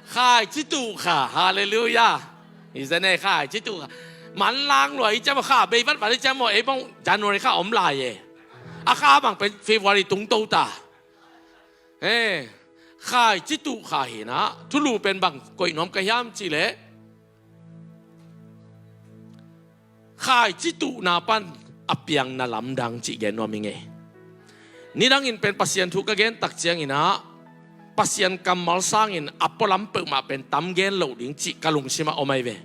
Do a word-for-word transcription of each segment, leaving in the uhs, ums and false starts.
Khaici tuh kha. Halleluiah. Hi zen e, khaici tuh kha. Manlang lua i ciam aw, kha bei vatvat i ciam aw, ei bang January kha om lai e. A kha bang pen February tung to ta. He, khaici tuh kha hi na, thulu pen bang koih nuam ka hiam cih leh, khaici tuhna pan a piang na lamdang cih gen nuam ing e. Nidangin pen Pasian thu ka gen tak ciangin ah, Pasian kammal sangin a pualam peuhmah pen tam gen loh ding cih ka lungsim ah om ahi ve.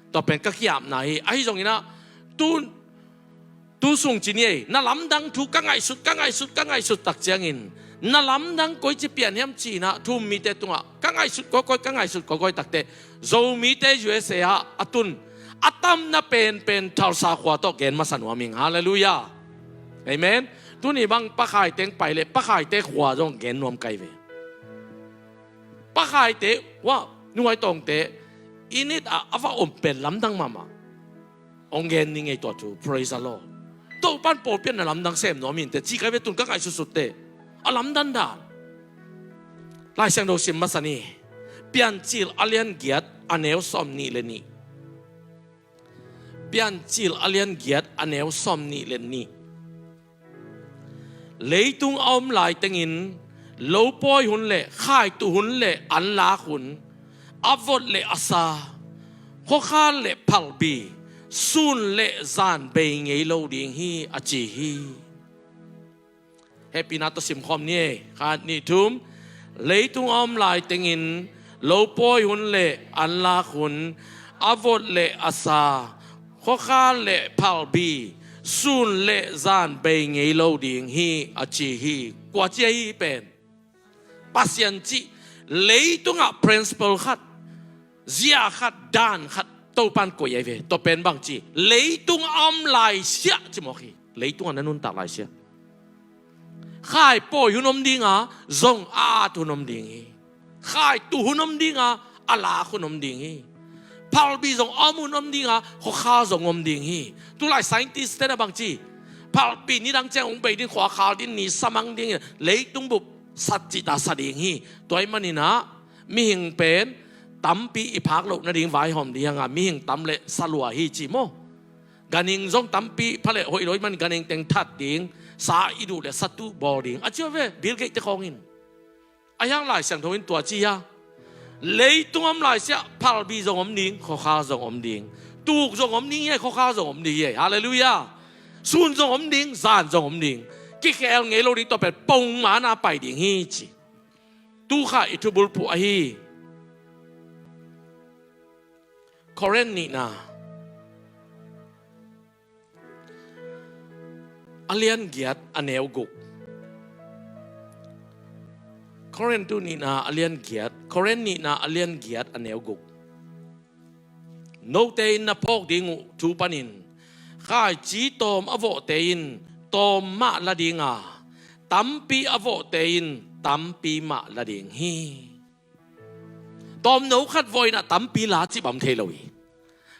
Tua pen ka ki-apna hi. Ahi zongin ah, tu, tu sung ci ni ei, na lamdang thu ka ngaihsut, ka ngaihsut, ka ngaihsut tak ciangin, na lamdang koici pian hiam ci-in ah thu-um mite tungah ka ngaihsut kawikawi, ka ngaihsut kawikawi tak teh, Zomite U S A ah a tun a tamna penpen Tulsa khua tawh gen masa nuam ing. Halleluiah. Amen. Tuni bang Pa Khai teng pai leh Pa Khaite khua zong gen nuam ka hi ve. Pa Khaite, wa, Nu Ngai Tawngte, i nit ah a va om pen lamdang mahmah. Hong gen ni ngei tua thu, praise the Lord. Topa'n pawlpi ah na lamdang sem nuam in teh ci ka hi ve, tun ka ngaihsutsut teh. A lamdang dan. Lai Siangtho sim masa ni. Piancil a lian giat a neu sawmnih le nih. Piancil a lian giat a neu sawmnih le nih. Leitung a om lai tengin lopawi hun le khaituh hun le anlak hun, a vot le a sa, khuakhal le phalbi, sun le zan bei ngei lo ding hi, a ci hi. Hehpihna tawh simkhawm ni ei. Khat, nih, thum. Leitung a om lai tengin lopawi hun le anlak hun, a vot le a sa, khuakhal le phalbi, sun le zan bei ngei lo ding hi, a ci hi. Kua ci ahi pen? Pasian cih leitungah principle khat, zia khat, dan khat Topa'n koih ahi ve. Tua pen bang ci, leitung a om laisiah ci mawk hi. Leitung a na nuntak laisiah. Khaipawi hun om ding a, zong a at hun om ding hi. Khaituh hun om ding a, a lak hun om ding hi. Phalbi zong a om hun om ding a, khuakhal zong om ding hi. Tulai scientist te na bang ci, phalbi nidang ciang hong bei ding, khuakhal ding, ni sa mang ding, leitung bup sat cihta sa ding hi. Tua ahih manin ah mihing pen tampi i phak loh nading vaihawm ding hi hang a, mihing tam leh sa lua hi ci maw. Ganhing zong tampi pha leh hoih lo ahih manin ganhing teng that ding, sa i duh leh sa tuh bawl ding, a ci uh ve, Bill Gates te khawng in. Ahih hang Lai Siangtho in tua ci hi a. Leitung a om laisiah phalbi zong om ding, khuakhal zong om ding. Tuk zong om ding hi ei, khuakhal zong om ding hi ei. Halleluiah. Sun zong om ding, zan zong om ding. Kikhel ngei lo ding, tua pen pongman a pai ding hi ci. Tu kha i thubulphuh ahi. Korin nihna a lian giat a neu guk. Korin tu nihna a lian giat, Korin nihna a lian giat a neu guk. Note in na phawk ding uh thu panin, khaici tawm a vawhte in tawm mah la ding a, tampi a vawhte in tampi mah la ding hi. Tawmno khat vawh in ah tampi la cih bang thei lo hi.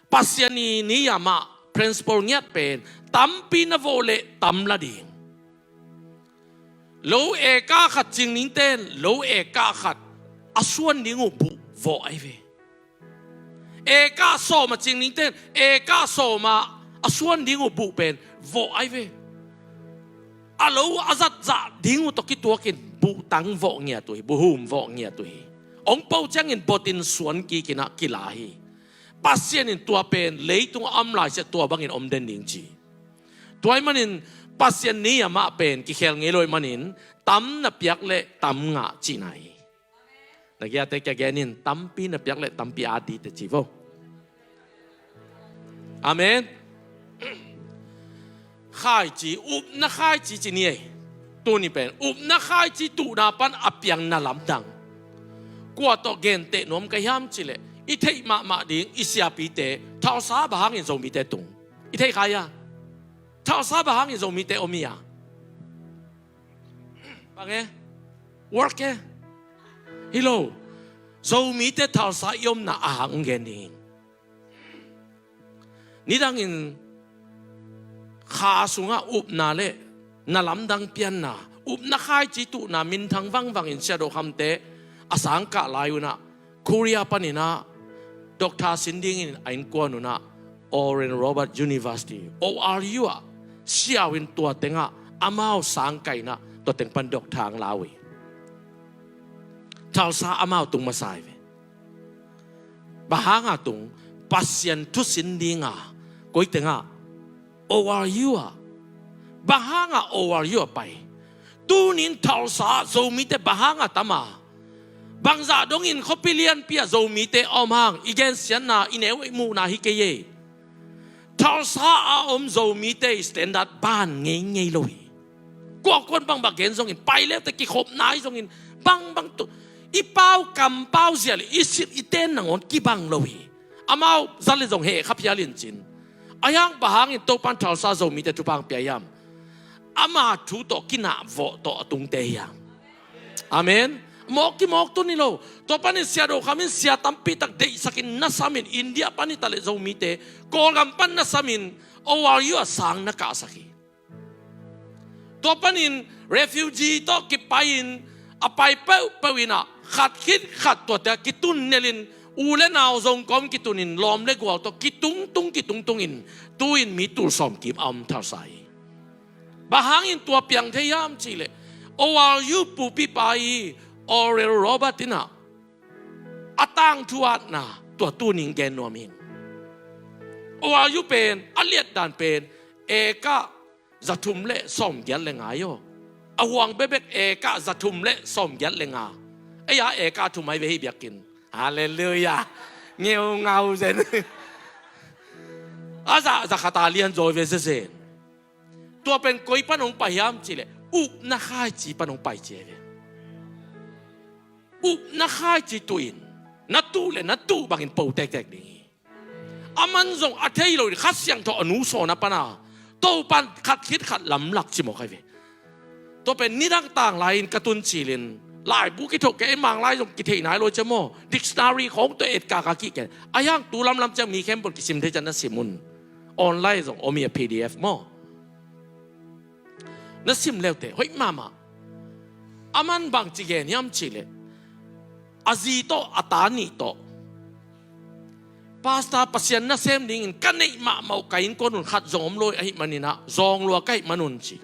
Pasian i niyam ah principle ngiat pen, tampi na vawh leh tam la ding. Lo eka khat cing dingte in lo eka khat a suan ding uh buh vawh ahi ve. Eka sawm a cing dingte in eka sawm a a suan ding uh buh pen vawh ahi ve. A lo a zatzah ding uh tawh kituakin buhtang vawh ngiat uh hi, buhum vawh ngiat uh hi. Hong po ciangin bot in suan kik in ah kila hi. Pasian in tua pen leitung a om laisiah tua bangin om den ding ci. Tua ahih manin Pasian niyam ah pen kikhel ngei lo ahih manin tam na piak leh tam ngah cihna hi. Na kiangte kiang gen in, tampi na piak leh tampi a dite ci vo. Amen. Khaici, upna khaici ci ni ei. Tuni pen upna khaici tuhna pan a piang na lamdang. Kua tawh genteh nuam ka hiam cih leh, i theih mahmah ding i siapite, Tulsa bang hangin Zomite tung? I theih kha hia? Tulsa bang hangin Zomite om hia? Bang e? Work e? Hi lo. Zomite Tulsa i omna a hang hong gen ding hi. Nidangin kha sungah upna leh na lamdang pianna, upna khaici tuhna minthang vangvangin Sia Do Kham te a sangkah lai un ah Korea panin ah doctor sin dingin a innkuan un ah Oral Roberts University, O R U ah siau in tua tengah amau sangkahin ah tua teng pan doctor ang la uh hi. Tulsa amau tung masa hi ve. Bang hanga tung? Pasian thu sin dinga koi tengah? O R U ah. Bang hanga O R U ah pai? Tunin Tulsa ah Zomite bang hanga tam a? Bangzah dongin khuapi lianpi ah Zomite a om hang i gensiatna, i neu i muhna hi kei ei. Tulsa a om Zomite standard ban ngeingei lo hi. Kuakuan bangbang gen zongin, pai leute kikhopna hi zongin, bangbang tu i pau kampau zia le i sit i ten nangawn kibang lo hi. Amau za le zong heh kha phial in cin. Ahi hang bang hangin Topan Tulsa Zomite thupha pia hiam? Ama thu tawh kinah vawh tawh a tungte hiam? Amen. Mawk kimawk tun hi lo. Tua panin Sia Do Kham in sia tampi tak deihsakin na samin, India pan hi ta le Zomite, Kawlgam pan na samin, O R U ah sang na kahsak hi. Tua panin refugee tawh kipai-in a pai peuhpeuh in ah khat khit khat tuate a kitun nelin, u le nau zong kawm kitunin lawm le gual tawh kitungtung kitungtungin tu-in mi tul sawm kim a om Tulsa hi. Bang hangin tua piang thei hiam cihleh, O R U pupipa i Oral Roberts in ah a tangthu atna tua tunin gen nuam hi. O R U pen a liatdan pen eka za thum le sawmgiat le nga aw. A huang bekbek eka za thum le sawmgiat le nga. Ei a eka thum ai ve hi biakinn. Halleluiah. Ngeungau zen. A za, za khat a lian zaw ve zezen. Tua pen koi pan hong pai hiam cihleh, upna khaici pan hong pai ci hi ve. Upna khaici tuh in, na tuh le na tuh bangin po tektek ding hi. Aman zong a thei lo in Kha Siangtho a nusawn a pan a, Topan khat khit khat lamlak ci mawk ai ve. Tua pen nidang tanglai-in ka tun cilin laibu kithoh kei, ei Manglai zong kithei nai lo cia maw, dictionary khawng tawh etkak a kihken. Ahi hang tu lamlam ciang mi khempeuh kisim thei ciang na sim un. Online zong om hi a, P D F maw. Na sim leute hoih mahmah. Aman bangci gen hiam cihleh, a zi tawh a ta nih tawh, Pastor, Pasian nasem dingin ka neih mahmah uh ka innkuan un khat zong om lo ahih manin ah zawng lua ka hih manun ci.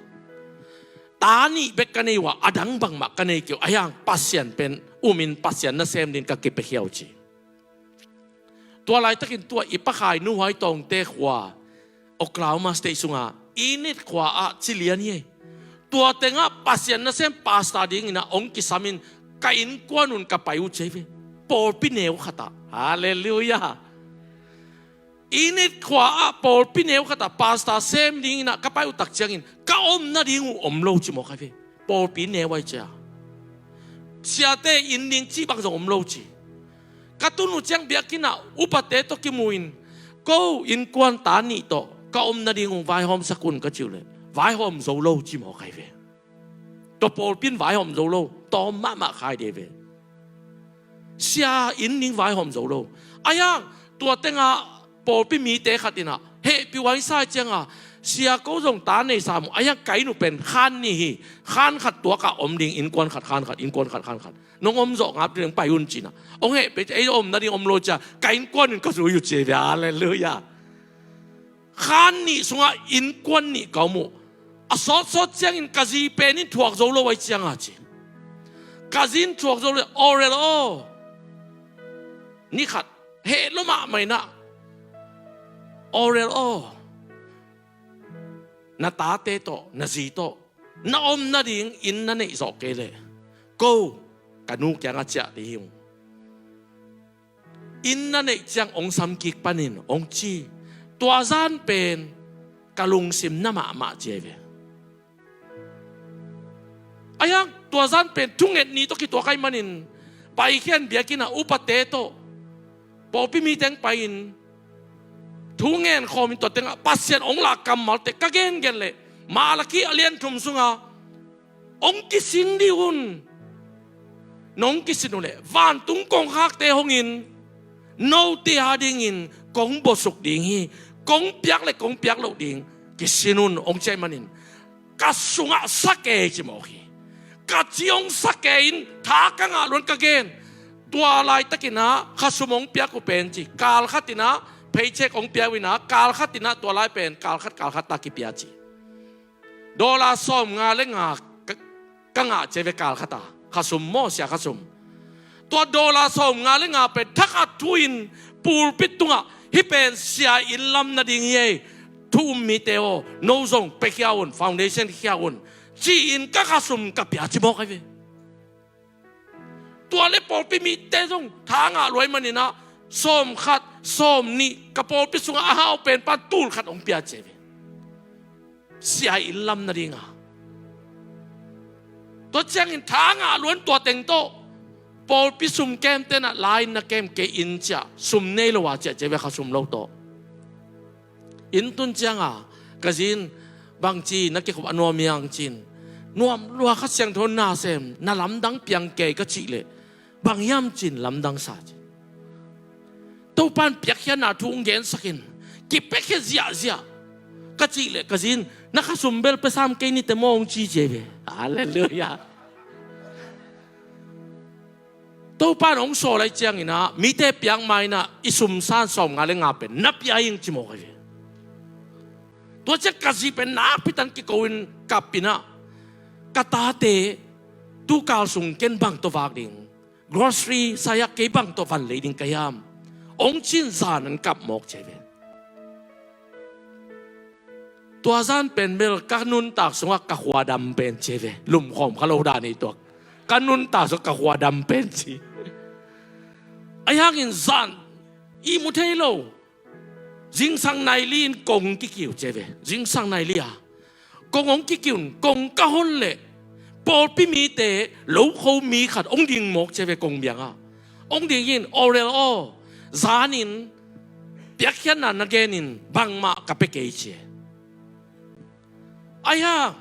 Ta nih bek ka nei uh a, a dang bangmah ka nei kei uh, ahi hang Pasian pen umin Pasian nasem dingin ka kipiakhia uh ci. Tua laitakin tua i Pa Khai Nu Hai Tawngte khua, Oklahoma State sunga Enid khua ah ci lian hi. Tua tengah Pasian nasem pastor dingin ah hong kisamin ka innkuan un ka pai uh ci hi ve. Pawlpi neu khat ah. Halleluiah. Enid khua ah pawlpi neu khat ah pastor sem dingin ah ka pai uh tak ciangin ka om nading uh om lo ci mawk ai ve. Pawlpi neu ai cia. Siate inn ding cih bang zong om lo ci. Ka tun uh ciang biakinn ah upate tawh kimu in, ko innkuan ta nih tawh ka om nading uh vaihawmsak un ka cih uh leh, vaihawm zo lo ci mawk ai ve. Tua pawlpi in vaihawm zo lo, tawm mahmah khai ding ve. Sia inn ding vaihawm zo lo. Ahi hang tua tengah pawlpi mite khat in ah hehpih uh a, hi sa ciangin, sia, ko zong ta nei sam uh, ahi hang ka inn uh pen khan nih hi, khan khat tuak a om ding, innkuan khat khan khat, innkuan khat khan khat. Nong om zawh ngap ding pai un ci-in ah hong hehpih, ei om nading om lo cia, ka innkuan in ka zui uh ci hi ve. Halleluiah. Khan nih sungah innkuan nih ka om uh. A sawtsawt ciangin ka zi pen in thuak zo lo ai cianga ci. Ka zi in thuak zo lo, Oral aw. Ni khat heh lua mahmah in ah, Oral aw, na tate tawh, na zi tawh na om nading inn na neih zawh kei leh, ko ka nu kiangah ciah ding hi ung. Inn na neih ciang hong samkik panin hong ci. Tua zan pen ka lungsim na mahmah ci ai ve. Ahi hang tua zan pen thunget ni tawh kituak ai manin, Paikhian biakinn ah upate tawh pawlpi mi teng pai-in thu ngen khawmin tua tengah Pasian hong lak kammalte ka gengen leh, Malakhi a lian thum sunga hong kising dih un. Nong kisin uh leh vantung kongkhakte hongin note a dingin kong bosuk ding hi. Kong piak le kong piak loh ding kisin un hong ci ai manin, ka sungah sa kei ci mawk hi. Ka ci hong sa kei in tha ka ngah luan ka gen. Tua laitakin ah khasum hong piak uh pen ci, kalkhat in ah paycheck hong pia uh in ah, kalkhat in ah tua lai pen kalkhat kalkhat ta kipia ci. Dollar sawmnga le nga ka, ka ngah ci ve kalkhat a, khasum maw, sia khasum. Tua dollar sawmnga le nga pen thakhat thu-in pulpit tungah, hih pen sia inn lam nading hi ei, thu um mite aw, no zong pia khia un, foundation khia un, ci-in ka khasum ka pia ci mawk ahi ve. Tua le pawlpi mite zong tha ngah luai manin ah, sawmkhat, sawmnih, ka pawlpi sungah a hau pen pan tulkhat hong pia ci ve. Sia inn lam nading a. Tua ciangin tha ngah luan tua teng tawh, pawlpi sum kemte na la-in na kem kei in ciah, sum nei lo a ciah ci ve, khasum lo tawh. Inn tun cianga ka zi in, bangci na kikhop a nuam hiam ci-in, nuam lua, Kha Siangtho nasem, na lamdang piang kei ka cih leh, bang hiam ci-in lamdang sa ci. Topa'n piakkhiatna thu hong gensak in, kipiakhia ziahziah ka cih leh ka zi in, na khasum bel pia sam kei ni teh maw hong ci ci ve. Halleluiah. Topa'n hong sawl lai ciangin ah, mite piak ma-in ah, i sum san sawmnga le nga pen na pia ing ci mawk ahi ve. Tua ciang ka zi pen nakpi takin kiko in kap in ah, ka tate tukal sung ken bang tawh vak ding, grocery sai-ah kei bang tawh van lei ding ka hiam, hong ci-in zan an kap mawk ci ve. Tua zan pen bel ka nuntak sungah ka khua dam pen ci ve. Lumkhawm kha lo dan ei tuak. Ka nuntak sungah ka khua dam pen ci. Ahi hangin zan ihmu thei lo. Zingsang nai li-in kong kikiu ci ve. Zingsang nai li a kong hong kikiu in, kong ka hon leh, pawlpi mite lokho mi khat hong ding mawk ci ve kong biangah. Hong ding in, Orel aw, zanin piakkhiatna na genin bangmah ka pia kei ci. Ahi hang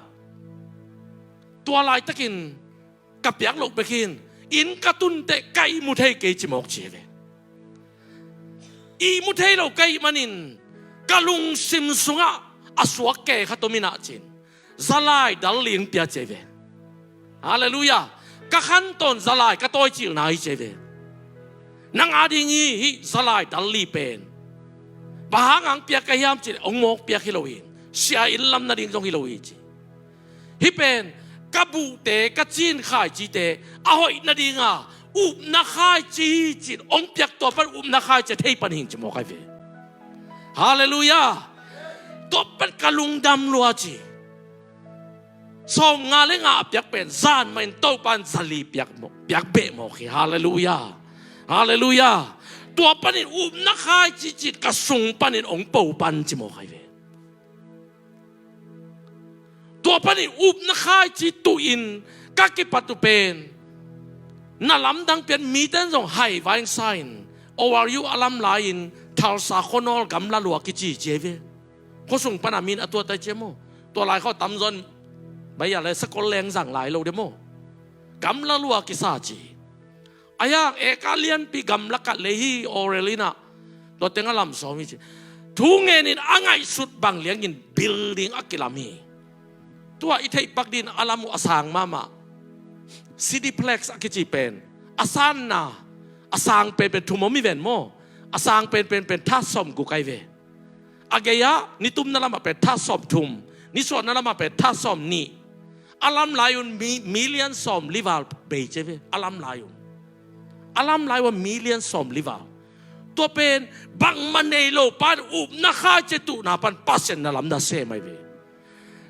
tua laitakin ka piak loh bek hi-in, inn ka tun teh ka ihmu thei kei ci mawk ci ve. Ihmu thei lo ka hih manin ka lungsim sungah a suak kei khat om in ah ci-in, zalai dal li hong pia ci ve. Halleluiah. Ka khantawn zalai ka tawicilna hi ci ve. Nang a ding hi hih zalai dal li pen. Bang hang hong piak ka hiam ci leh, hong mawk piak hi lo hi. Sia inn lam nading zong hi lo hi ci. Hih pen ka buhte, ka cin khaicite a hoih nadinga upna khaici hi ci-in hong piak, tua pan upna khaici a thei pan hi ing ci mawk ahi ve. Halleluiah. Tua pan ka lungdam lua ci. Sawmnga le nga a piak pen zan mah in Topa'n zali piak mawk, piak beh mawk hi. Halleluiah. Halleluiah. Tua panin upna khaici ci-in ka sung panin hong po pan ci mawk ahi ve. Tua panin upna khaici tuh in ka kipat uh pen, na lamdang pian mite in zong hai vaingsa in, O R U a lam lai-in Tulsa khuanawl gamla lua kici ci ahi ve. Khuasung pana min a tuat ai ci maw. Tua lai khua tamzaw in bai a le sakol leng zang lai lo de maw. Gamla lua kisa ci. Ahi hang eka lianpi gamla khat lei hi, Orel in ah. Tua teng a lam sawm hi ci. Thu ngenin a ngaihsut bang liangin building a kilam hi. Tua i theih pak dingin a lam uh a sang mahmah. Cityplex a kici pen, a sanna, a sang penpen thum om hi ven maw. A sang penpen pen that sawmguk ahi ve. A gei-ah nitumna lamah pen that sawmthum, nisuahna lamah pen that sawmnih. A lam lai un mi, million sawmli val bei ci ve. A lam lai un, a lam lai un million sawmli val. Tua pen bangmah nei lo pan upna khaici tuhna pan Pasian na lam na sem ahi ve.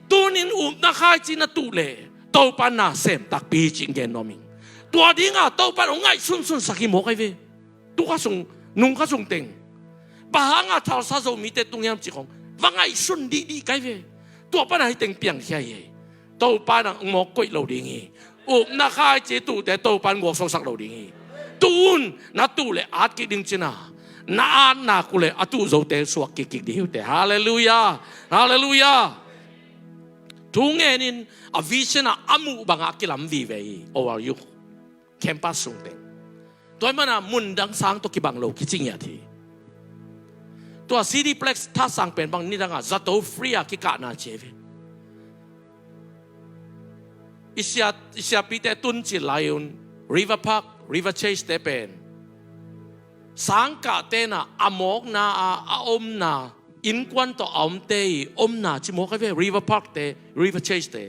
Tunin upna khaici na tuh leh Topa na sem takpi hi ci-in gen nuam ing. Tua dinga Topa in hong ngaihsunsun sak hi mawk ahi ve. Tu kha sung, nung kha sung teng. Bang hanga Tulsa Zomite tung hiam cih khong va ngaihsun dihdih ka hi ve. Tua pana hih teng piangkhia hi. Topa in hong mawk koih lo ding hi. Upna khaici tuhte Topa in guaksuaksak lo ding hi. Tu un, na tuh leh at kik ding cina. Na at nak uh leh a tuh zote suak kikkik ding hi uh teh. Halleluiah. Halleluiah. Thu ngenin a vision ah a muh bangah a kilam vive hi. O R U campus sung teng. Tua ahih manin mundang sang tawh kibang lo kici ngiat hi. Tua Cityplex that sang pen bang nidangah zato free a kikahna ci ahi ve. I sia, i siapite tun cil lai un, River Park, River Chase te pen sangkah tenah a mawkna a, a omna, innkuan tawh a omte i omna ci mawk ai ve. River Park te, River Chase te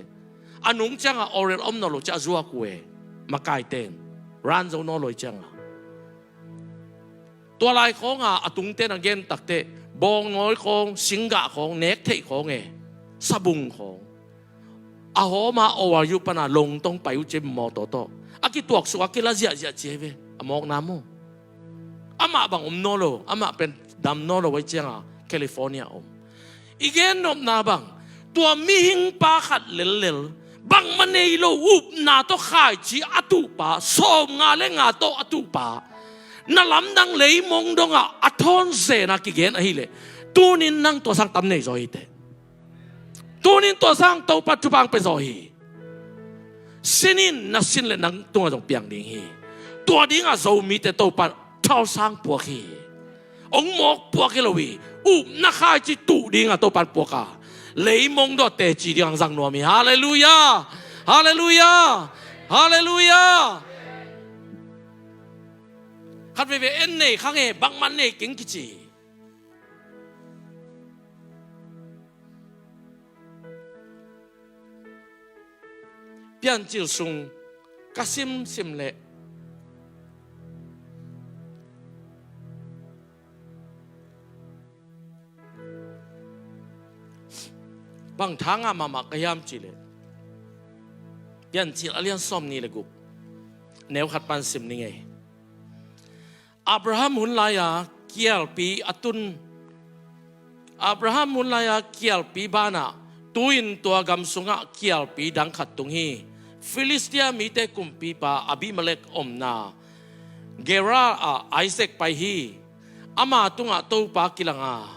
a nung ciangah Oriel om nawn lo ci a zuak uh e. Makai ten ran zo nawn lo i ciangah. Tua lai khawnga a tungten a gen takteh bawngnawi khawng, singgah khawng, nek theih khawng e, sabung khawng. A hawma O R U pana Longtong pai uh cin mawtaw tawh a kituaksuk a kila ziahziah ci ai ve. A mawkna maw? Amah bang om nawn lo, amah pen dam nawn lo ai cianga California om. I gennopna bang, tua mihingpa khat lellel, bangmah nei lo upna tawh khaici a tuhpa, sawmnga le nga tawh a tuhpa, na lamdang leimong dongah a thawn zena kigen ahileh, tunin nang tua sang tam nei zaw hiteh. Tunin tua sang Topa thupha hong pia zaw hi. Sin in, na sin le nang tungah zong piang ding hi. Tua dingah Zomite Topa thalsang puak hi. Hong mawk puak hi lo hi. Upna khaici tuh dingah Topa puak a, leimong dawh teci dingah zang nuam hi. Halleluiah. Halleluiah. Halleluiah. Khat veve en nei kha nge, bangmah nei keng kici. Piancil sung ka simsim leh bang tha ngah mahmah ka hiam cihleh, Piancil a lian sawm nih le guk, neu khat pan sim ni ngei. Abraham hun lai-a kialpi a tun, Abraham hun lai-a kialpi banah tu-in tua gam sungah kialpi dang khat tung hi. Filistia mite kumpipa Abimelek omna Gerar ah Isaac pai hi. Ama tungah Topa kilang a,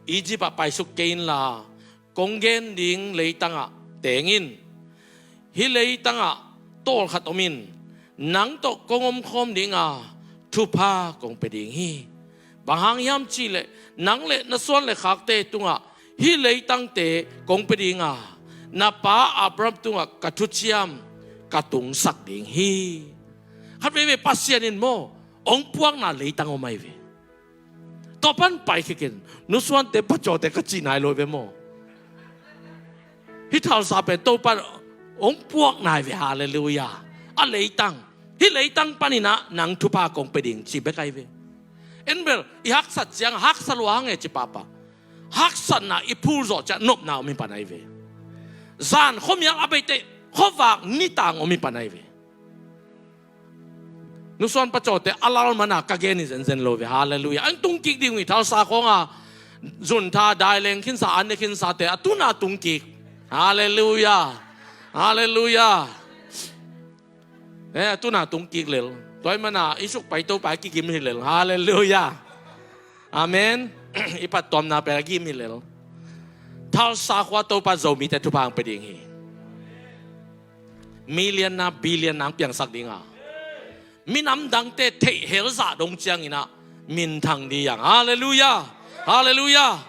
Egypt ah paisuk kei inla, kong gen ding leitangah teng in. Hih leitangah tawlkhat om in, nang tawh kong omkhawm dinga thupha kong pia ding hi. Bang hang hiam cihleh, nang le na suan le khakte tungah hih leitangte kong pia dinga, na pa Abraham tungah ka thuciam ka tungsak ding hi. Khat veve Pasian in maw, hong puakna leitang om ai ve. Tua pan pai khikin, nusuante pacawte ka cih nai lo ve maw? Hih thalsa pen Topa hong puak nai ve, halleluiah. A leitang, hih leitang paninah nang thupha kong pia ding ci bek ai ve. En bel, i haksat ciang haksa lua hang e ci pahpah, haksatna i phul zawh ciah nopna om hi pan ai ve. Zan khuamial a beite khuavak nitang om hi pan ai ve. Nusuan pacawte a lal mana ka gen hi zenzen lo ve, halleluiah. An tungkik ding uh hi, thalsa khawnga zuntha daileng khinsa, an ne khinsate a tuna tungkik. Halleluiah. Halleluiah. Eh, a tuna tungkik lel. Tua ahih mana i suk pai Topa i kigim hi lel. Halleluiah. Amen. I pattuamna pen a gim hi lel. Thalsa khua Topa Zomite thupha hong pia ding hi. Million na, billion na hong piangsak dinga, minam dangte theih hel zah dong cianginah minthang ding hi hang. Halleluiah. Halleluiah.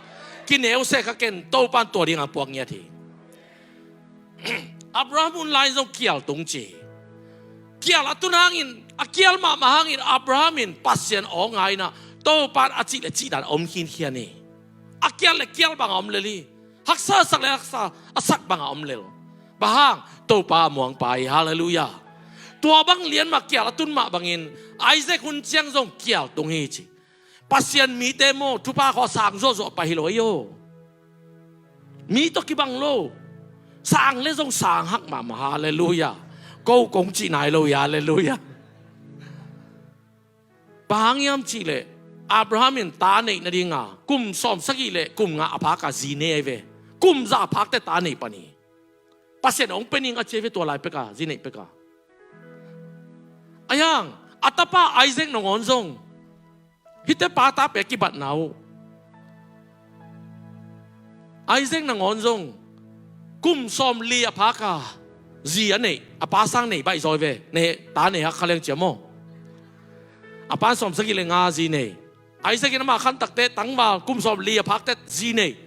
Kineu seh kha ken, Topa in tua dingah puak ngiat hi. Abraham hun lai zong kial tung ci. Kial a tun hangin, a kial mahmah hangin Abraham in Pasian aw ngaina, Topa in a cih le cihdan a om khinkhian hi. A kial le kial bangah om lel hi. Haksa a sak le haksa a sak bangah om lel. Bang hang? Topa a muangpa hi. Halleluiah. Tua bang lian mah kial a tun mah bangin Isaac hun ciang zong kial tung hi ci. Pasian mite maw, thupha khawh sang zuahzuah pai hi lo ei aw. Mi tawh kibang lo. Sang le zong sang hak mahmah, halleluiah. Ko kong cih nai lo hi, halleluiah. Bang hang hiam cihleh, Abraham in ta neih nadinga kum sawm sagih le kum nga a phaka zi nei ai ve. Kum za a phakte ta nei pan hi. Pasian hong pia ning a ci ai ve tua lai peka, zi neih peka. Ahi hang, a tapa Isaac nangawn zong hihte pa ta pia kibatna uh. Isaac nangawn zong kum sawmli a phaka zi a neih, a pa sang nei baih zaw ai ve. Nei, ta nei hak kha leng cia maw. A pa in sawm sagih le nga zi nei. Isaac in ama khantakte tangval kum sawmli a phakte zi nei.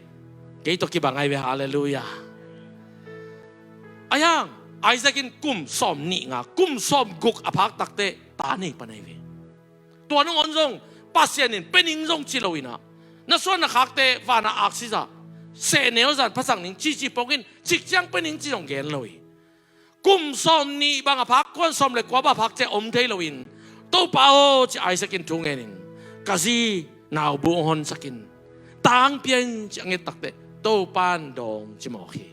Kei tawh kibang ai ve, halleluiah. Ahi hang, Isaac in kum sawm nih nga, kum sawm guk a phak takteh ta nei pan ahi ve. Tua nangawn zong Pasian in pe ning zong ci lo in ah, na suan na khakte vanah aksi zah, sehnel zan phasak ning cici pongin, cikciang pe ning ci zong gen lo hi. Kum sawm nih bang a phak, kuan sawm le kua bang a phak ciah om thei loin, Topa aw, ci Isaac in thu ngenin, ka zi naubu hong honsakin, tangpia in ci a nget takteh Topa in dawng ci mawk hi.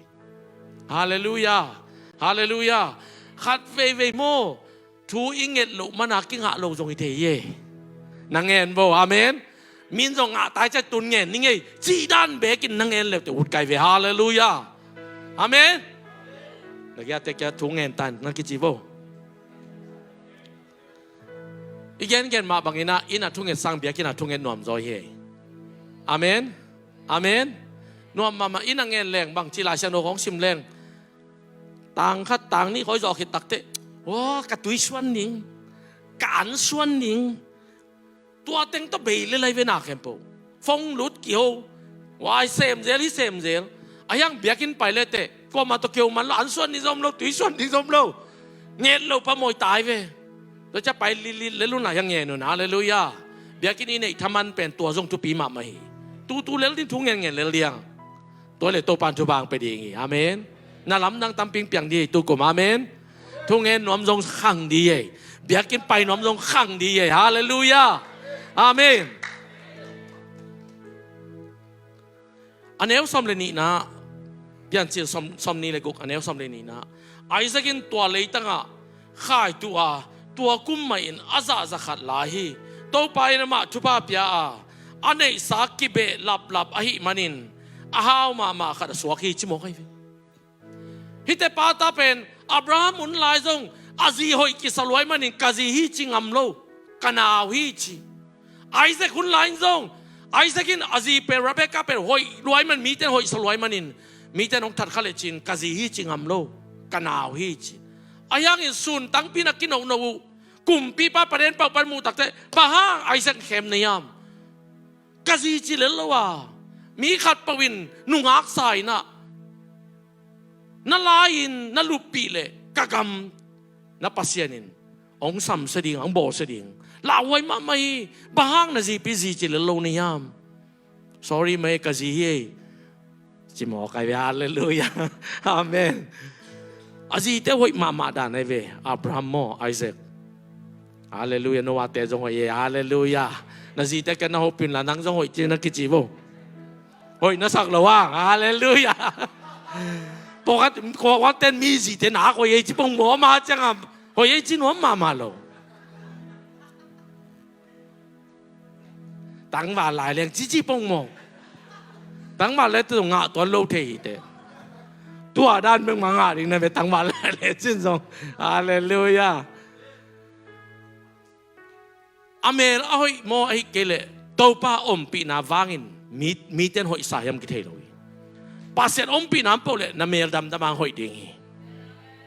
Halleluiah. Halleluiah. Khat veivei maw, thu i nget loh mana kingah lo zong i thei hi. Na ngen bo, amen. Min zong ngah tai ciah tun ngen ning ei, cih dan bekin na ngen leuteh ut kai ve. Halleluiah. Amen. Na giate kia thu ngen tan na kici bo. I gengen mah bangin ah, inn a thunget sang biakinn a thunget nuam zaw hi. Amen. Amen. Nuam mahmah. Inn a ngen leng bang ci Lai Siangtho kong sim leng, tang khat tang nih khawi zawh khit takteh, wa, ka tui suan ning, ka an suan ning. Tua teng tawh bei le lai ve na khempeuh. Phone lut kiho. Wai sem zel, hi sem zel. A hiang biakinn pai leteh, kuamah tawh kiho man lo, an suan ding zom lo, tui suan ding zom lo. Nget lo pa mawi tai ve. Tua ciah pai litlit le luna hiang ngen un. Halleluiah. Biakinn i neih thaman pen tua zong thupi mahmah hi. Tutu lel ding, thu ngen ngen lel diang. Tua le Topan thupha hong pia ding hi. Amen. Na lamdang tampi hong piang ding hi tukum. Amen. Thungen nuam zong khang ding hi. Biakinn pai nuam zong khang ding hi. Halleluiah. Amen. A neu sawm le nihna, Piancil sawm, sawm nih le guk, a neu sawm le nihna. Isaac in tua leitangah khai tuh a, tua kum mah in a zah za khat lai hi. Topa in amah thupha pia a, a neihsa kibeh laplap ahih manin a hau mahmah khat a suak hi, ci mawk ahi ve. Hihte pata pen Abraham hun lai zong a zi hoih kisa luai manin ka zi hi ci ngam lo, ka nau hi ci. Isaac hun lai in zong, Isaac in a zi pen Rebekah pen hoih luai man, mite in hoihsa luai manin, mite in hong that kha lecin ka zi hi ci ngam lo, ka nau hi ci. A hiangin sun tangpi na kinohnoh uh, kumpipa paden pauh pan muh takteh, bang hang Isaac khem na hiam? Ka zi ci lel lo a, mi khat pauh in nungak sa in ah, na lai-in na luppih leh ka gam na Pasian in hong samsia ding, hong bawlsia ding. Lauhuai mahmah hi. Bang hang na zipi zi ci lel lo na hiam? Sorry mai, ka zi hi ei, ci mawk ahi ve. Halleluiah. Amen. A zite hoih mahmah dan ahi ve. Abraham maw, Isaac. Halleluiah. Noah-te zong hoih hi. Halleluiah. Na zite kia na hopih unla, nang zong hoih ci na kici vo. Hoih na sak lo hang. Halleluiah. Pawlkhat, pawlkhat ten mi zite nak hoih ei ci pong maw, ama ciangah hoih ei ci nuam mahmah lo. Tangval lai leng cici pong maw. Tangval lai te zong ngah tuan lo thei hi teh. Tua dan bek mah ngah ding na ve, tangval lai le cin zong. Halleluiah. A mel a hoih maw, ahih kei leh Topa ompihna vangin mi, mite in hoihsa hiam kithei lo hi. Pasian ompihna om peuh leh na mel damdam hang hoih ding hi.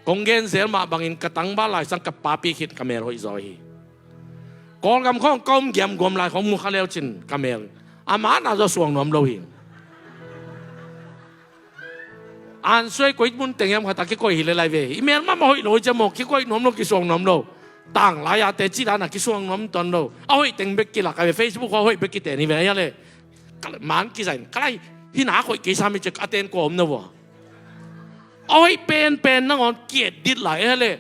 Kong gen zel mah bangin ka tangval lai sang ka papi khit ka mel hoih zaw hi. Kawlgam khawng ka om giamguam lai khawng mu kha leucin ka mel, amah na zaw suang nuam lo hi. An suai koi mun teng hiam khat a kikoih hi le lai ve. I mel mahmah hoih lo hi cia maw, kikoih nuam lo, kisuang nuam lo. Tanglai-a teci dan a kisuang nuam tuan lo. A hoih teng bek kilak a ve, Facebook a hoih bek kiten hi ve, a hia le. Ka le man kizain, ka lai, hih nak hoih kei sam hi cia a ten kua om na vua. A hoih penpen nangawn ki-edit lai, a hia le.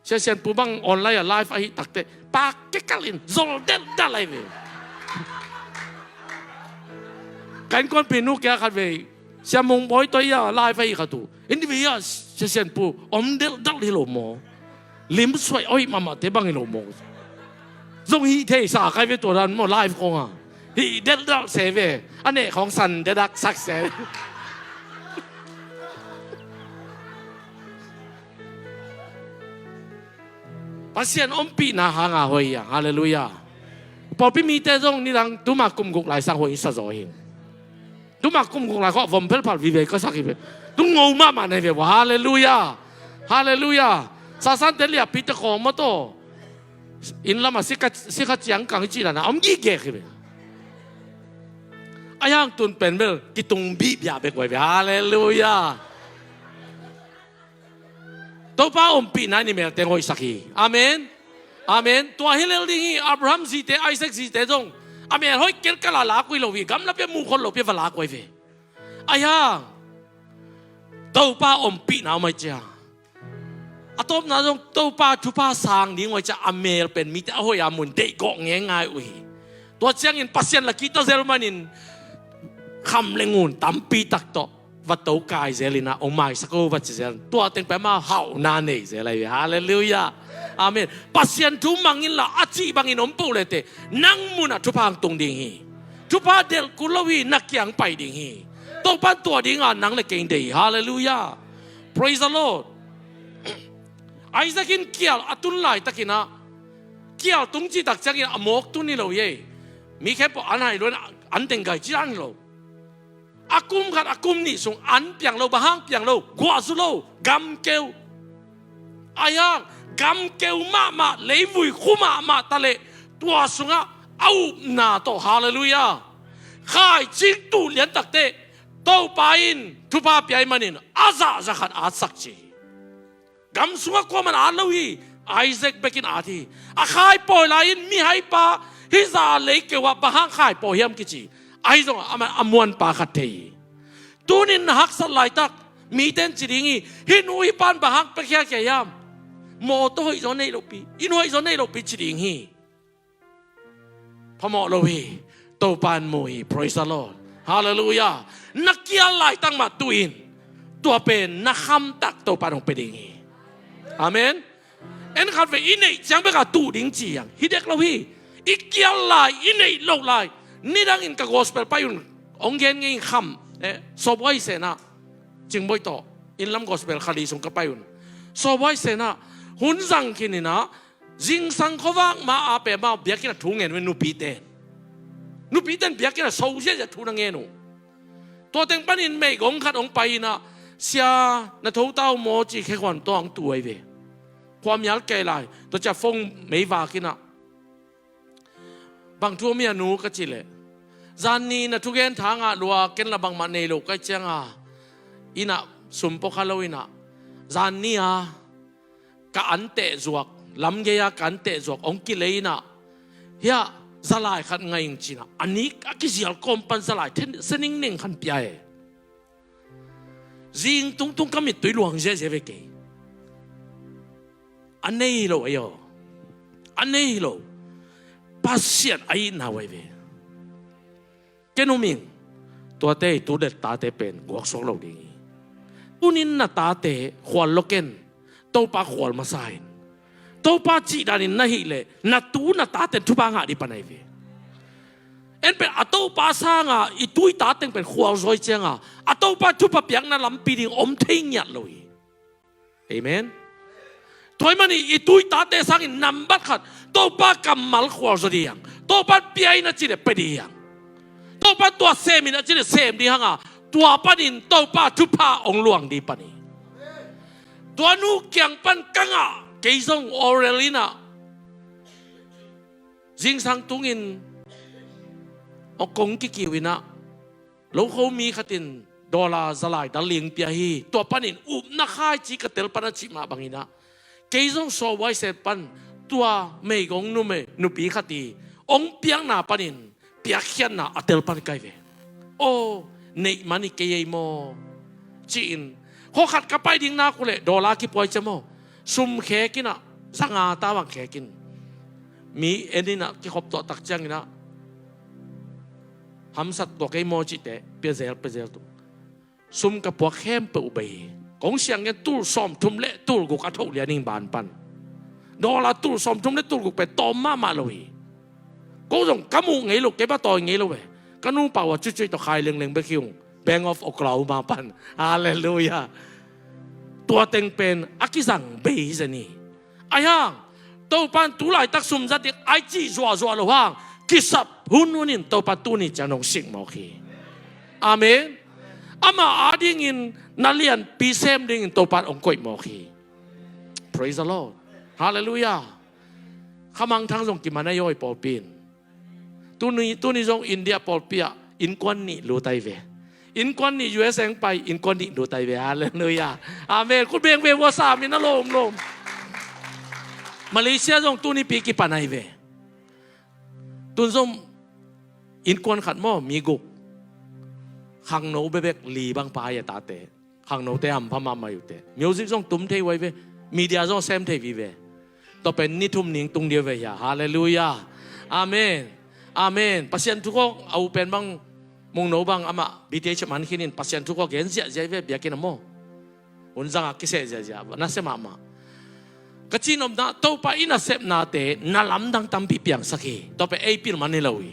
Sia Sian Pu bang online a live ahih takteh, pak kikal in zol delhdalh lai ve. Ka innkuanpihnu kia khat vei, Sia Mung Bawi tawh ia live ahih khat uh. Inn vei ia Sia Sian Pu om delhdalh hi lo maw. Lim suai a hoih mahmahte bang hi lo maw. Zong hih theisa kai ve tua dan maw live khawng a. Hih delhdalh se ve. A neh khawng san dedak sak se. Pasian ompihna hanga hoih hi a. Halleluiah. Pawlpi mite zong nidang tuma kum guk lai sang hoih sa zaw hi. Tuma kum guk lai khawng vom phelphal vive ka sak hi ve. Tung ngo mahmah na hi ve vua. Halleluiah. Halleluiah. Sasante liahpite khawng maw taw. Inn lamah sikha, sikha ciangkang i cih dan a om gikgek hi ve. A hiang tun pen bel kitung bihbiah bek uh hi ve. Halleluiah. Topa ompihna in i melte hoihsak hi. Amen. Amen. Tua hi lel ding hi. Abraham zite, Isaac zite zong a mel hoih ken kal a lak uh hi lo hi. Gamla pia mukhol lo pia va lak uh hi ve. Ahi hang Topa ompihna om ahih ciang, a tawpna zong Topa thupha sang ding uh ahih ciang a mel pen mite a hoih a mun deihgawh ngeingai uh hi. Tua ciangin Pasian la kihta zel manin kham le ngun tampi tak tawh va to kai zel in ah hong maisak o va ci zel. Tua teng pen amau hauhna nei zel ahi ve. Halleluiah. Amen. Pasian thu mang inla a cih bangin om peuh le teh nang mun ah thupha hong tung ding hi. Thupha delh kul lo hi, na kiang pai ding hi. Topa in tua dinga nang le kei hong deih hi. Halleluiah. Praise the Lord. Isaac in kial a tun laitakin ah, kial tung cihtak ciangin a mawk tun hi lo hi. Mi khempeuh an hai luan an teng gai ci dan hi lo. A kum khat a kum nih sung an piang lo, bang hang piang lo, guahzu lo, gamkeu. Ahi hang gamkeu mahmah, leivui khu mahmah ta leh tua sungah a upna tawh, halleluiah, khaicing tuh lian tak teh Topa in thupha pia ahih manin a zahzah khat a atsak ci hi. Gam sungah kuaman at lo hi. Isaac bekin at hi. A khaipawi lai-in mihaipa hih zah leikeu ah bang hang khaipawi hiam kici. Ahi zongah amah a muanpa khat thei hi. Tunin na haksat laitak mite in ci ding hi. Hih nu hih pan bang hang piakhia khia hiam. Mawtaw hoih zaw nei lopi, inn hoih zaw nei lopi ci ding hi. Phamawh lo hi. Topa in mu hi. Praise the Lord. Halleluiah. Na kial laitak mah tuh in, tua pen na khamtak Topa in hong pia ding hi. Amen. En khat vei i neih ciang bek a tuh ding ci hiam. Hi dek lo hi. I kial lai, i neih loh lai. Nidangin ka gospel pai un, hong gen ngei in kham, eh, Sawbuai Sen ah, Cingbuai tawh, innlam gospel kha li sung ka pai un. Sawbuai Sen ah hun zang khin in ah, zingsang khuavak ma a pen amau biakinn ah thu ngen uh hi, nupite. Nupite in biakinn ah so ziahziah thu na ngen uh. Tua teng panin meigong khat hong pai in ah, "Sia, na tho ta uh maw?" ci khekhuan tawh hong tu ahi ve. Khuamial kei lai, tua ciang phone mei vak in ah, "Bang thu om hia nu?" ka cih leh, "Zanni na thugen tha ngah lua, ken la bangmah nei lo ka hih cianga, inn ah sum pua kha lo in ah, zanni a ka an teh zuak, lamgei a ka an teh zuak hong kilei in ah, hiah zalai khat ngai ing," ci in ah, a nik a kizial kawm pan zalai then, se ningneng khat pia e. Zing tungtung ka mittui luang ziahziah ve kei. A nei hi lo ei aw. A nei hi lo. Pasian a itna uh ahi ve. Ken um ing. Tuate i tu le tate pen guaksuak lo ding hi. Tunin na tate khual lo ken. Topa khual masa in. Topa cih danin na hih leh na tu na tate in thupha ngah ding pan ahi ve. En pen a Topa sanga i tu i ta teng pen khualzaw hi cianga, a Topa thupha piakna lampi ding om thei ngiat lo hi. Amen. Tua ahih manin i tu i tate sangin nambat khat Topa kammal khualzaw ding hi hang. Topa pia in a cih leh pia ding hi hang. Topa tua sem in a cih leh sem ding hi hanga, tua panin Topa thupha hong luang ding pan hi. Tua nu kiang pan ka ngah, kei zong Orel in ah, zingsang tungin, aw, kong kikiu in ah, lokho mi khat in dollar zalai dal ling pia hi. Tua panin upna khaici ka tel pan a cih mah bangin ah, kei zong Sawbuai Sen pan tua meigong numei nupi khat i hong piakna panin piakkhiatna a tel pan ka hi ve. Aw, neih man hi kei ei maw, ci-in, khuakhat ka pai ding nak uh leh dollar kipuai cia maw, sum khek in ah, za nga ta bang khek in, mi en in ah kikhop tuah tak ciangin ah, hamsat tuak ei maw cih teh, pia zel, pia zel tung. Sum ka puak khempeuh uh bei hi. Kong siang ngen tul sawmthum le tul guk a thoh lian ing ban pan. Dollar tul sawmthum le tul guk pen tawm mahmah lo hi. Ko zong ka muh ngei lo, kei bang tawi ngei lo ve. Ka nupa uh a cuicuih tawh khai lengleng bek hi ung. Bank of Oklahoma pan. Halleluiah. Tua teng pen a kizang bei hi zen hi. Ahi hang Topa in tu laitak sum zat ding a cih zuahzuah lo hang, kisap hunhun in Topa tuni ciang nong sik mawk hi. Amen. Amah adingin na lianpi sem dingin Topa in hong koih mawk hi. Praise the Lord. Halleluiah. Khamangthang zong kiman a yawi pawlpi in. Tuni, tuni zong India pawlpi ah innkuan nih lut ahi ve. Innkuan nih U S A hong pai, innkuan nih lut ai ve. Halleluiah. Amen. Khut beng ve, vua sam in a lawm lawm. Malaysia zong tuni pi kipan ai ve. Tun zong innkuan khat maw, mi guk. Khangno bekbek li bang pa ai a tate. Khangnote hampha mahmah uh teh. Music zong tum thei uh ai ve. Media zong sem thei vive. Tua pen ni thum ning tung ding uh ve hia. Halleluiah. Amen. Amen. Pasian thu khawng a uh pen bang, Mungno bang amah B T H man khinin Pasian thu khawng gen ziahziah ve biakinn ah maw. Hun zangah kiseh ziahziah. Nasia mahmah. Ka cihnopna, Topa i nasepnate na lamdang tampi piangsak hi. Tua pen ei pil man hi lo hi.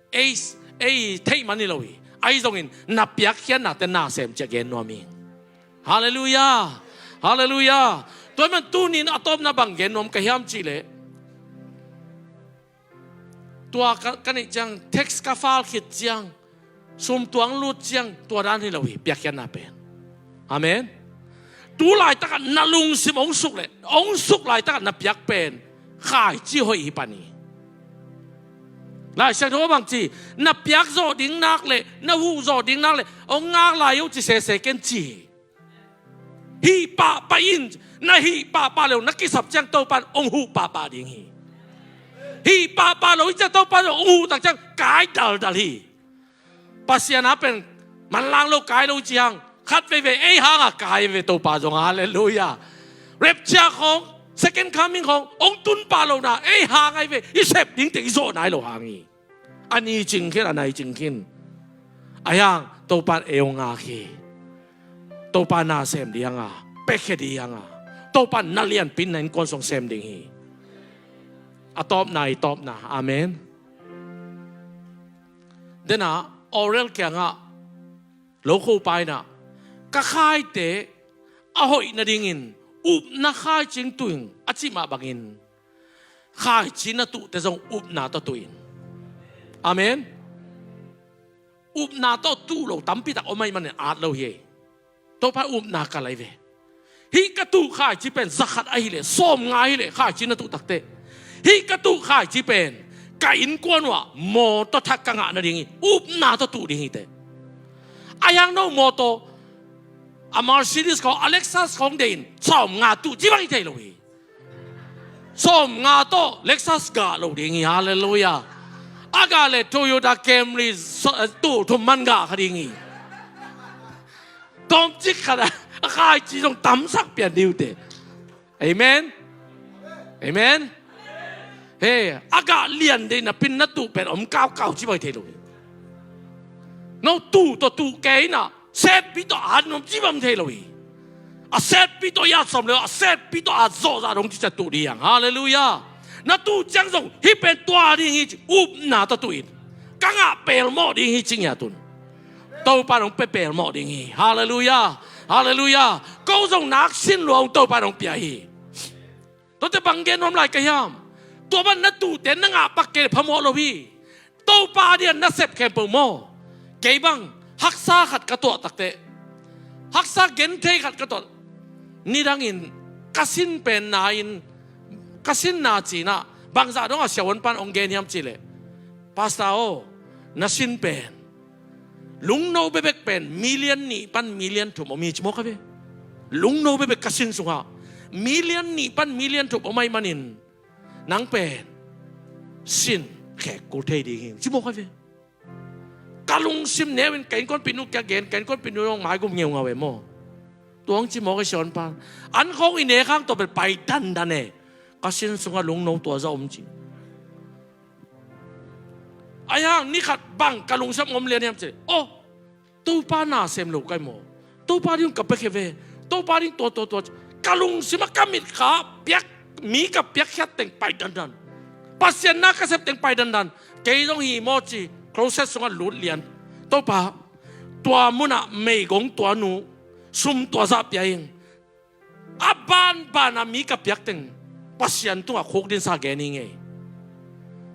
Ei, ei theih man hi lo hi. Ahi zongin na piakkhiatnate na sem ci-a gen nuam hi. Halleluiah. Halleluiah. Tua ahih man tunin a tawpna bang gen nuam ka hiam cihleh, tua ka, ka neih ciang, tax ka file khit ciang, sum tuang lut ciang, tua dan hi lo hi, piakkhiatna pen. Amen. Tu laitakah na lungsim hong suk leh, hong suk laitakah na piak pen khaici hoih hi pan hi. Lai Siangtho bang ci, na piak zawh ding nak leh, na huh zawh ding nak leh, hong ngak lai uh ci sese ken ci hi. Hih pahpah in, na hih pahpah lo na kisap ciang Topa in hong huh pahpah ding hi. Hih pahpah lo hi ciang Topa in hong huh tak ciang kai daldal hi. Pasian a pen manlang lo kai lo ciang khat veivei ei hanga kai ve Topa zong. Halleluiah. Rapture khawng, second coming khawng hong tun pah lo na ei hang ai ve, i sep dingte i zawh nai lo hang hi. A ni cingkhin, a nai cingkhin. A hiang Topa in ei hong ngak hi. Topa na sem ding hanga, piakhia ding hanga, Topa in na lianpi in na innkuan sung sem ding hi. A tawpna, i tawpna. Amen. Dena Orel kiangah lokho paina, ka khaite a hoih nadingin upna khaicing tuing a cih mah bangin khaici na tuhte zong upna tawh tuh in. Amen. Upna tawh tuh lo tampi tak om ahih manin at lo hi. Topa upna ka lai ve. Hih ka tuh khaici pen zakhat ahileh, sawmnga ahileh khaici na tuh takteh, hih ka tuh khaici pen ka innkuan uh ah mawtaw thak ka ngah nading hi. Upna tawh tuh ding hi teh. A hiang no mawtaw, a Mercedes khawng, a Lexus khawng deih in sawmnga tuh ci bang hi thei lo hi. Sawmnga tawh Lexus gah lo ding hi. Halleluiah. A gah leh Toyota Camry so-, eh, tul thum man gah kha ding hi. Tawmcik khat a, a khaici zong tamsak pian ding uh teh. Amen. Amen. He, a gah lian dei na pin na tuh pen om kaukau ci bang hi thei lo hi. No tuh tawh tuh kei na, setpi tawh at nuam ci bang thei lo hi. A setpi tawh i at sawm lo, a setpi tawh at zawhzah dong ci ciang tuh ding hi hang. Halleluiah. Na tuh ciang zong hih pen tua ding hi ci, upna tawh tuh in. Ka ngah pelmawh ding hi ci ngiat un. Topa in hong pia pelmawh ding hi. Halleluiah. Halleluiah. Ko zong nak sin lua ung Topa in hong pia hi. Tuate bang gen nuam lai ka hiam? Tua bang na tuhte na ngah pak kei leh phamawh lo hi. Topa a di'n na sep khempeuh maw? Kei bang haksa khat ka tuah takteh, haksa genthei khat ka tuah. Nidangin ka sin pen na in, ka sin na ci-in ah, bangzah dongah siavuan pa'n hong gen hiam cihleh, Pastor aw, na sin pen lungno bekbek pen million nih pan million thum om hi ci mawk a ve. Lungno bekbek ka sin sungah million nih pan million thum om ahih manin nang pen sin khek kul thei ding hi ci mawk a ve. Ka lungsim neu in ka innkuanpihnu kiang gen, ka innkuanpihnu hong maigum ngeungau e maw. Tua hong ci mawk e siavuan pa'n. An khawng i nek hang tua pen pai dandan e. Ka sin sungah lungno tua zah om ci. Ahi hang ni khat bang ka lungsim om lian hiam ci. Oh, Topa na sem lo ka hi maw? Topa ding ka piakhia ve. Topa ding tua, tua, tua. Ka lungsim ah ka mitkha piak, mi ka piakkhiat teng pai dandan. Pasian na ka sep teng pai dandan. Kei zong hi maw ci, closet sungah lut lian. Topa, tua munah meigong tua nu, sum tua zah pia ing. A banban a mi ka piak teng Pasian tungah khukdinsa gen hi ngei.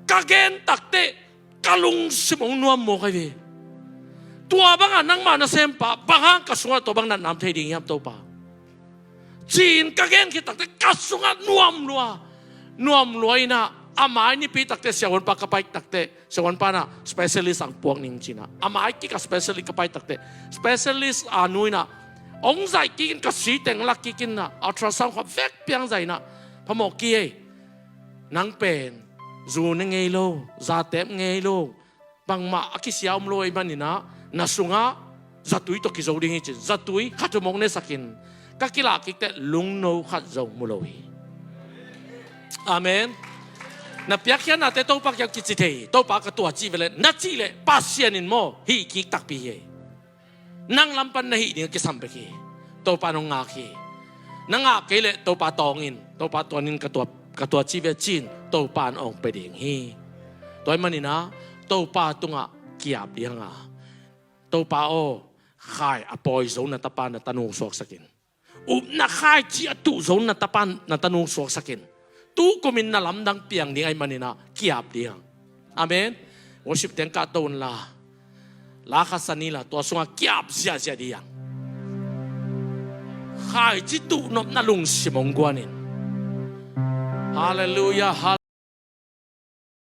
Ka gen takteh ka lungsim hong nuam mawk ahi ve. Tua bangah nangmah na sempa bang hang ka sungah tua bang natna om thei ding hiam Topa? Ci-in ka gen khit takteh ka sungah nuam lua, nuam lua in ah A mai nipi takte siahuanpa ka pai takte, siahuanpa na specialist ang puak ning cina. A mai kik a specialist ka pai takte, specialist a nu ina ong zaih kikin ka siteng lak kikin na ultrasound kha vek piang zaih na, phamawh ki ei. Nang pen zu ne ngei lo, zatep ngei lo, bangmah a kisia om lo ei maninah, na sungah zatui tawh kizo ding hi cin, zatui khat mawk nesakin ka kilah kikte lungno khat zo mu lo hi. Amen. Na piakkhiatnate Topa kiang kici thei, Topa ka tua cih veleh na cih leh Pasian in maw hih kik takpi hi. Nang lam pan na hih ding a kisam bek hi. Topa in hong ngak hi. Na ngak kei leh Topa tawng in, Topa tuan in ka tua, ka tua ci ve cin, Topa in hong pe ding hi. Tua ahih maninah Topa tungah kiap ding a, Topa aw, khai a pawi zo na tapa na tanu suaksak in. Upna khaici a tuh zo na tapa na tanu suaksak in. Tu kumin na lamdang piang ding ahih maninah kiap ding. Amen. Worship teng kahto unla, la kha sa ni la, tua sungah kiap ziahziah ding. Khaici tuh nopna lungsim hong guan in. Halleluiah.